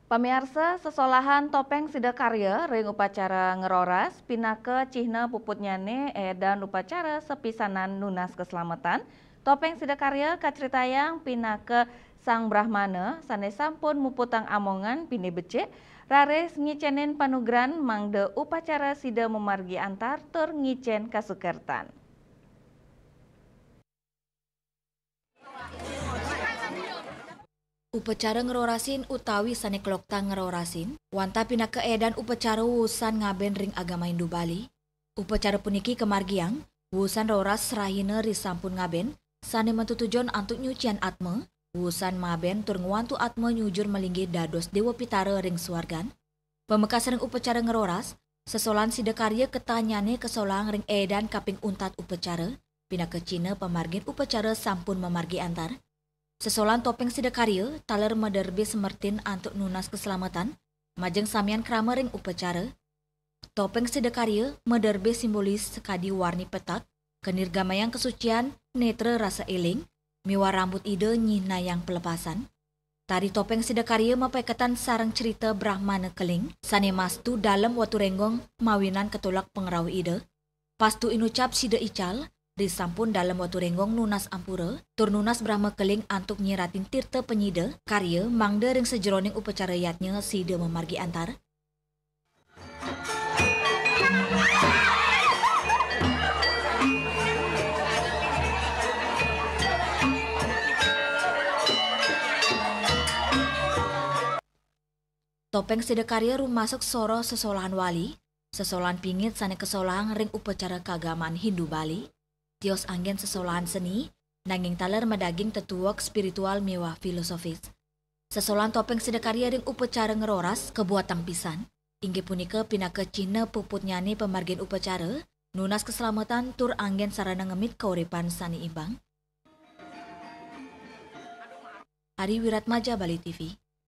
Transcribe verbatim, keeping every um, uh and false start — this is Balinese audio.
Pamiarsa, sesolahan topéng sidakarya ring upacara ngeroras pinaka cihna puputnyané édan upacara sapisanan nunas kaslametan. Topéng sidakarya kacritayang pinaka Sang Brahmana sané sampun muputang amongan pinih becik, raris ngicénin panugrahan mangda upacara sida mamargi antar tur ngicén kasukertan. Upacara ngerorasin utawi sané kloktang ngerorasin, wantah pinaka édan upacara wusan ngabén ring agama Hindu Bali. Upacara puniki kamargiang wusan roras rahina risampun ngabén, sané matutujon antuk nyucian atma, wusan mabén tur ngwantu atma nyujur malinggih dados Déwa Pitara ring suargan. Pamekas ring upacara ngeroras, sesolahan sidakarya ketahannyané kasolahang ring édan kaping untat upacara, pinaka cihna pamargin upacara sampun mamargi antar. Sesolahan topéng sidakarya taler maderbé semertin antuk nunas kaslametan, majeng samian krama ring upacara. Topéng sidakarya maderbé simbolis sakadi warni petak, kanirgamayang kasucian, nétra rasa éling, miwah rambut Ida nyihnayang pelepasan. Tari topéng sidakarya mapaiketan sareng crita Brahmana Keling, sané mastu Dalem Waturénggong mawinan katulak pangrauh Ida. Pastu inucap sida ical, risampun Dalem Waturénggong nunas ampura, tur nunas Brahma Keling antuk nyiratin tirta panyida karya mangda ring sajeroning upacara yadnya sida mamargi antar. Topéng sidakarya rumasuk soroh sesolahan wali, sesolahan pingit sané kasolahang ring upacara kaagamaan Hindu Bali. Tios anggén sesolahan seni, nanging taler madaging tetuek spiritual miwah filosofis. Sesolahan topéng sidakarya ring upacara ngeroras kabuatang pisan, inggih punika pinaka cihna puputnyané pamargin upacara, nunas kaslametan tur anggén sarana ngemit kauripan sané imbang. Ari Wiratmaja, Bali T V.